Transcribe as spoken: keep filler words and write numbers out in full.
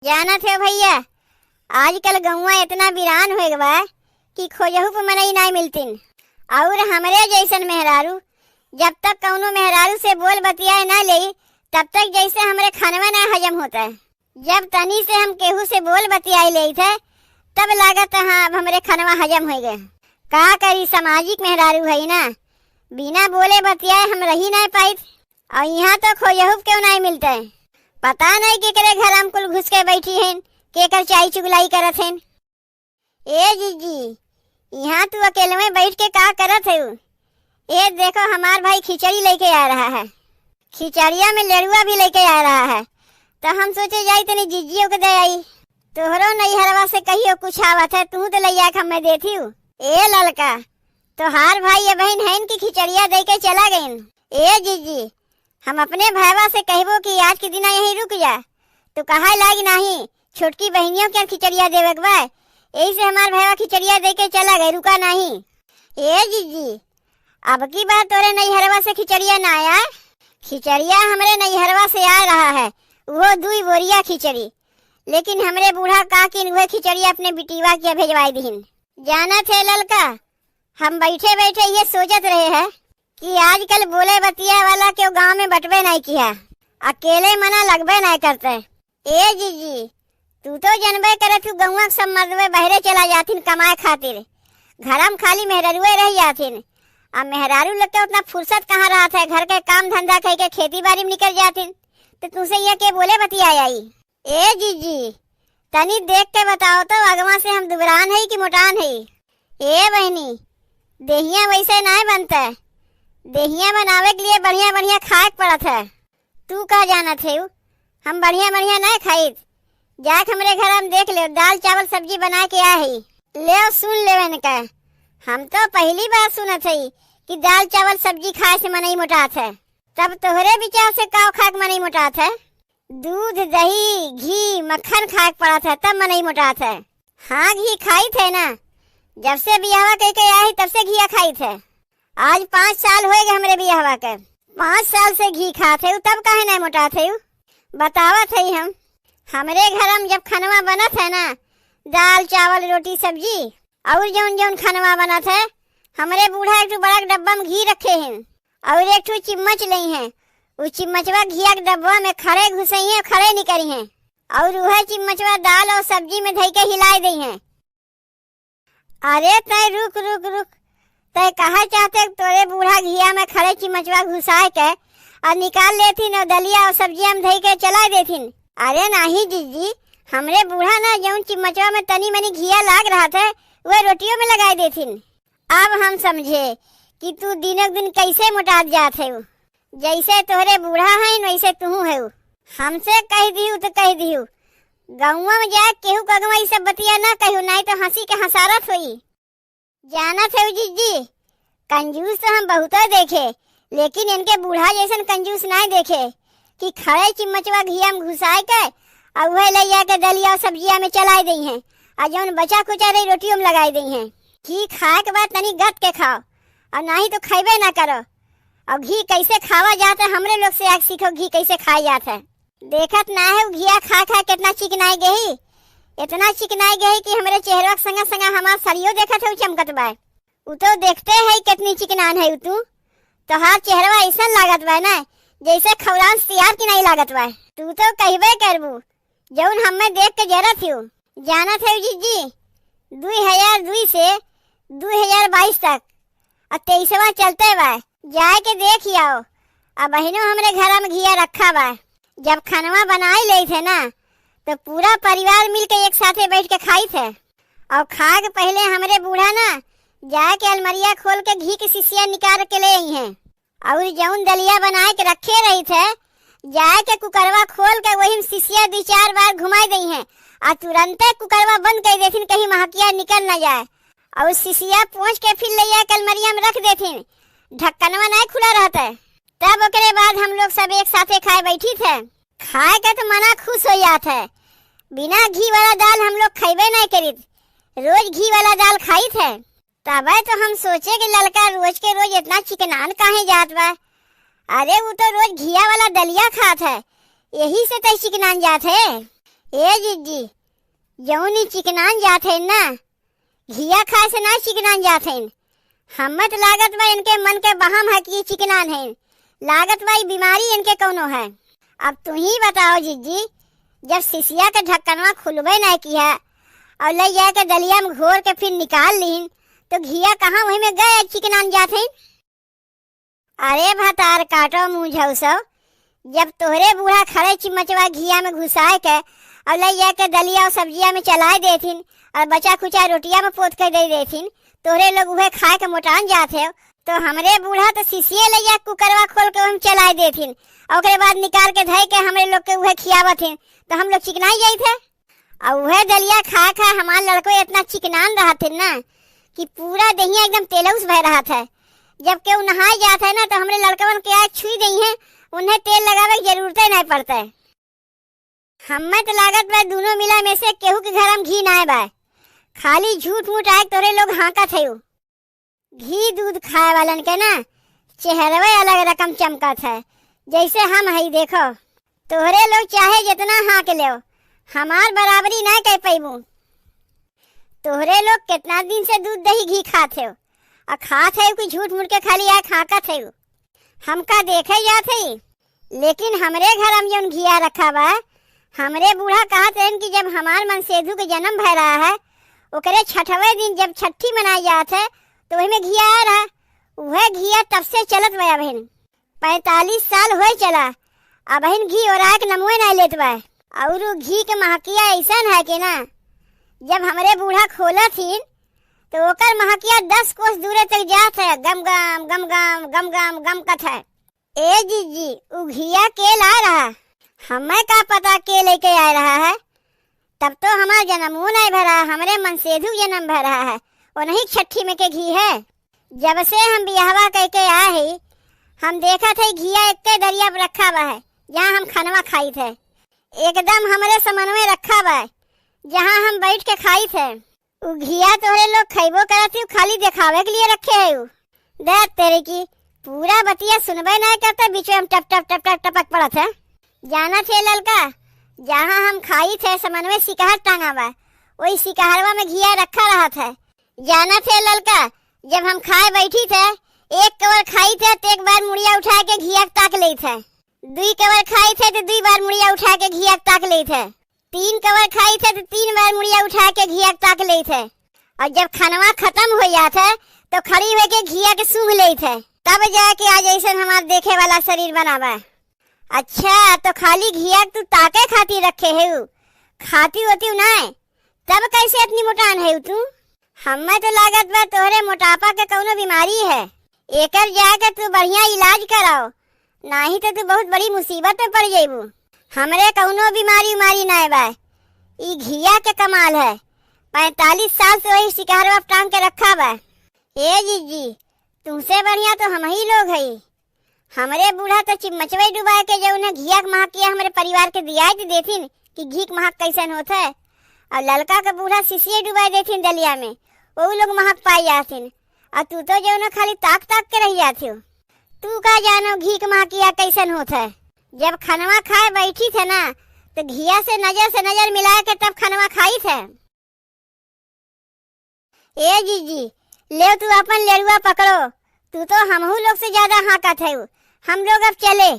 जानत है भइया, आजकल गउँवा एतना बिरान होइ गवा कि खोजहू पे मनई नाहीं मिलतिन। अउर हमरे जइसन मेहरारू जब तक कउनो मेहरारू से बोल बतियाए ना लेई, तब तक जइसे हमरे खनवा ना हजम होत है। जब तनी से हम केहू से बोल बतियाए लेइत है, तब लागत है, हाँ, अब हमरे खनवा हजम होइ गए। का करी, सामाजिक मेहरारू है ना, बिना बोले बतियाए हम रही नाहीं पाइत। अउर इहाँ तो खोजहू पे केहू नाहीं मिलत है। पता नाहीं केकरे घर हम कुल घुस के बैठी हैं, केकर चाई चुगलाई करत हैं। ए जीजी, इहाँ तू अकेलवे बैठ के का करत है? ए देखो, हमार भाई खिचड़ी लेके आ रहा है, खिचड़िया में लेड़ुआ भी लेके आ रहा है, तो हम सोचे जाई तनी जीजियो के दे आई। तोहरो नैहरवा से कहियो कुछ आवत है, तू तो लइया के हमें देती हूँ। ए ललका, तोहार भाई अबहिन हैं कि खिचड़िया दे के चला गइन? ए जीजी, हम अपने भयवा से कहबो कि आज के दिना यहीं रुक जा, तो कहे लागी, "नाहीं, छोटकी बहिनियों के खिचड़िया देवे के बा, यही से हमार भयवा खिचड़िया दे के चला गए, रुका नाहीं।" ए जीजी, अब की बार तोरे नैहरवा से खिचड़िया ना आया? खिचड़िया हमरे नैहरवा से आ रहा है, वो दुई बोरिया खिचड़ी, लेकिन हमरे बूढ़ा काकिन उहे खिचड़िया अपने बिटिवा के भेजवाई दिहिन। जानत है ललका, हम बैठे बैठे ये सोचत रहे हैं कि आजकल बोले बतिया वाला केहू गाँव में बटबे नाहीं किया, अकेले मना लगबे नाहीं करते। ए जीजी, तू तो जनबे करे, तू गउँवा के सब मर्दवे बहरे चला जाथिन कमाए खातिर, घरम खाली मेहरारुए रह जाथिन। आ मेहरारू लोग के उतना फुर्सत कहाँ रहत है घर के काम धंधा कह के खेती बाड़ी में निकल जाथिन, तो तुमसे ये के बोले बतिया आई? ए जीजी, तनी देख के बताओ तो, अगवा से हम दुबरान है कि मोटान है? ए बहिनी, देहिया वैसे नाय बनता, देहिया बनावे के लिए बढ़िया बढ़िया खाए के पड़त है। तू का जानत है, हम बढ़िया बढ़िया नाय खाइत? जाके हमरे घर हम देख ले, दाल चावल सब्जी बना के आ है। ले सुन लेवे न का, हम तो पहली बार सुनत है कि दाल चावल सब्जी खाए से मनई मोटात है। तब तोहरे विचार से काव खाए के मनई मोटात है? दूध, दही, घी, मक्खन खाए के पड़त है, तब मनई मोटात है। हाँ, घी खाइत है ना, जब से बियाहवा कह के आए है, तब से घिया खाइत है। आज पाँच साल होए गए हमरे बियाहवा के, पाँच साल से घी खात है, तब काहे नहीं मोटात है? बतावत है हम, हमरे घर में जब खनवा बनत है ना, दाल, चावल, रोटी, सब्जी, और जौन जौन खनवा बनत है, हमरे बूढ़ा एक ठो बड़ा डब्बा में घी रखे हैं, और एक ठो चिम्मच लई हैं। उ चिम्मचवा घिया के डब्बा में खड़े घुसई हैं, खड़े निकरी हैं, और उहे चिम्मचवा दाल और सब्जी में धई के हिलाई दई हैं। अरे तय रुक, रुक, रुक, तय कहा चाहते तोरे बूढ़ा घिया में खड़े चिम्मचवा घुसाए के और निकाल लेथिन और दलिया और सब्जिया में धई के चला देथिन? अरे नाही जीजी, हमरे बूढ़ा ना जौन चिम्मचवा में तनी मनी घिया लाग रहत है, वह रोटियों में लगाए देथिन। अब हम समझे कि तू दिनक दिन कैसे मोटात जात है। जैसे तोहरे बूढ़ा हैं, वैसे तू है। हमसे कह दिहू तो कह दिहू, गौवा में जाए केहू के अगवा ई सब बतिया ना कहू, नहीं तो हंसी के हंसारत होई। जानत है जीजी, कंजूस तो हम बहुतो देखे, लेकिन इनके बूढ़ा जैसन कंजूस नाय देखे कि खड़े चिम्मचवा घिया में घुसाए के और वह ले जाके दलिया और सब्जिया में चलाए दई हैं, और जौन बचा कुचा रही रोटियों में लगाए दई हैं। घी खाए के बाद तनी गत के खाओ, और नाही तो खैबे ना करो। और घी कैसे खावा जात है, हमरे लोग से आके सीखो घी कैसे खाए जात है। देखत ना है, उ घिया खा खा कितना चिकनाई गई, इतना चिकनाई गई कि हमरे चेहरवा के संगा संगा हमार सरियो देखत है, उ चमकत बा। उ तो देखते है कितनी चिकनान है उ तू। तोहार चेहरवा ऐसन लागत बा ना, जैसे खौरान सियार की नहीं लागत बा। तू तो कहबे करबू, जौन हमें देख के जरत हियो। जानत है जीजी, दुई हजार दुई से दुई हजार बाईस तक, और तेईसवा चलते बा। जाए के देख आओ, अब बहिनो हमरे घर में घिया रखा बा। जब खानवा बनाई लेत है ना, तो पूरा परिवार मिल के एक साथे बैठ के खाइत है। और खा के पहले हमरे बूढ़ा ना जाए के अलमरिया खोल के घी के शीशिया निकाल के ले आई हैं। और जौन दलिया बनाए के रखे रही थे, जाए के कुकरवा खोल के वही में शीशिया दो चार बार घुमाई दई हैं, आ तुरंते कुकरवा बंद कर देथिन, कहीं महकिया निकल न जाए। और शीशिया पोंछ के फिर ले जाए के अलमरिया में रख देथिन, ढक्कनवा नहीं खुला रहता है। तब ओकरे बाद हम लोग सब एक साथे खाए बैठी थे। खाए के तो मना खुश हो जात है, बिना घी वाला दाल हम लोग खैबे नहीं करित, रोज घी वाला दाल खाई थे। तबे तो हम सोचे कि ललका रोज के रोज इतना चिकनान काहे जात बा। अरे, उ तो रोज घिया वाला दलिया खात है, यही से तय चिकनान जात है। ए जिज्जी, जौन ई चिकनान जात है ना, घिया खाए से ना चिकनान जात हैं। हमें तो लागत बा इनके मन के बहम है कि चिकनान हैं। लागत बा ई बीमारी इनके कौनो है। अब तू ही बताओ जिज्जी, जब सिसिया के ढक्कनवा खुलबे ना किया और ले जाके दलिया में घोर के फिर निकाल लीन, तो घिया कहाँ वही में गए चिकनान जात हैं? अरे भतार काटो मुँह झौसो, जब तोहरे बूढ़ा खड़े चिम्मचवा घिया में घुसाए के और ले जाके दलिया और सब्जिया में चलाए देथिन और बचा खुचा रोटिया में पोत के दे देथिन, तोहरे लोग उहे खाए के मोटान जात है, तो हमरे बूढ़ा तो सिसिए ले जाके कुकरवा खोल के ओहिम चलाए देथिन और ओकरे बाद निकाल के धइ के हमरे लोग के उहे खियावत हिन, तो हम लोग चिकनाई जाइत है। और उहे दलिया खा खा हमार लड़को इतना चिकनान रहत है ना कि पूरा देहिया एकदम तेलौस भय रहत है। जब केहू नहाए जात है ना, तो हमरे लड़कवन के आए छुई दई है, उन्हें तेल लगावे के जरूरते नहीं पड़ते। हमें तो लागत बा दोनों मिला में से केहू के घर में घी नाय बा, खाली झूठ मूठ आए तोरे लोग हाँकत है। घी दूध खाए वालन के ना चेहरवे अलग रकम चमकत है, जैसे हम हई देखो। तोहरे लोग चाहे जितना हाँक लेव, हमार बराबरी ना कर पैबू। तोहरे लोग कितना दिन से दूध दही घी खात हो, और खात है कि झूठ मूठ के खाली आए हाँकत है। हमका देखे जात है, लेकिन हमरे घर में जौन घिया रखा बा, हमरे बूढ़ा कहत रहन कि जब हमार मनसेधु के जन्म भय रहा है, ओकरे छठवे दिन जब छठी मनाई जात है, तो वही में घिया आया रहा। उहे घिया तब से चलत बा अबहिन। पैंतालीस साल होए चला, अबहिन घी ओराए के नमुए नहीं लेत बा। और उ घी के महकिया ऐसन है कि ना, जब हमरे बूढ़ा खोलत हिन, तो ओकर महकिया दस कोस दूरे तक जात है, गम गम, गम गम, गम गम, गम कत है। ए जीजी, उ घिया के ला रहा? हमें का पता के लेके आए रहा है। तब तो हमार जन्मो नहीं भरा, हमरे मनसेधु जन्म भरा है, उन्हीं छठी में के घी है। जब से हम बियाहवा कह के आए ही, हम देखत है घिया एक्के दरिया पर रखा बा है, जहाँ हम खनवा खाई थे। एकदम हमरे समनवे रखा बा, जहाँ हम बैठ के खाई थे। उ घिया तोहरे लोग खइबो करत ही, खाली देखावे के लिए रखे है उ। दे तेरे की, पूरा बतिया सुनबे नहीं करते, बीच में हम टप टप टप टप टपक पड़त है। जानत है ललका, जहाँ हम खाई थे समनवे सिकहर टांगा बा, वही सिकहरवा में घिया रखा रहत है। जानत है ललका, जब हम खाए बैठी थे, एक कवर खाई थे तो एक बार मुड़िया उठा के घिया के ताक लेत है। दुई कवर खाई थे तो दुई बार मुड़िया उठा के घिया के ताक लेत है। तीन कवर खाई थे तो तीन बार मुड़िया उठा के घिया के ताक लेत है। और जब खनवा खत्म हो जात है तो खड़ी होके घिया के सूंघ लेत है। तब जाके आज ऐसन हमार देखे वाला शरीर बना बा। अच्छा, तो खाली घिया के तू ताके खातिर रखे है उ, खाती होती उ नाय? तब कैसे इतनी मोटान है तू? हमें तो लागत बा तोहरे मोटापा के कौनो बीमारी है। एकर जाके तू बढ़िया इलाज कराओ, नाही तो तू बहुत बड़ी मुसीबत में पड़ जइबू। हमरे कौनो बीमारी उमारी नाय बा, ई घिया के कमाल है। पैंतालीस साल से वही सिकहरवा टांग के रखा बा। ए जीजी, तुमसे बढ़िया तो हम ही लोग हई। हमरे बूढ़ा तो चिम्मचवे डुबाए के जौन है घिया के महक के हमरे परिवार के दियाई दे देथिन कि घी के महक कैसन होत है। और ललका के बूढ़ा सिसिये डुबाए देथिन दलिया में, वो लोग महक पाई जाथिन। और तू तो जौन है खाली ताक ताक के रह जात हो। तू का जानो घी के महकिया कैसन होत है। जब खनवा खाए बैठी थे ना, तो घिया से नजर से नजर मिला के तब खनवा खाई थे। ए जीजी, लेव तू अपन लेरुआ पकड़ो, तू तो हमहू लोग से ज्यादा हाँकत है। हम लोग अब चले।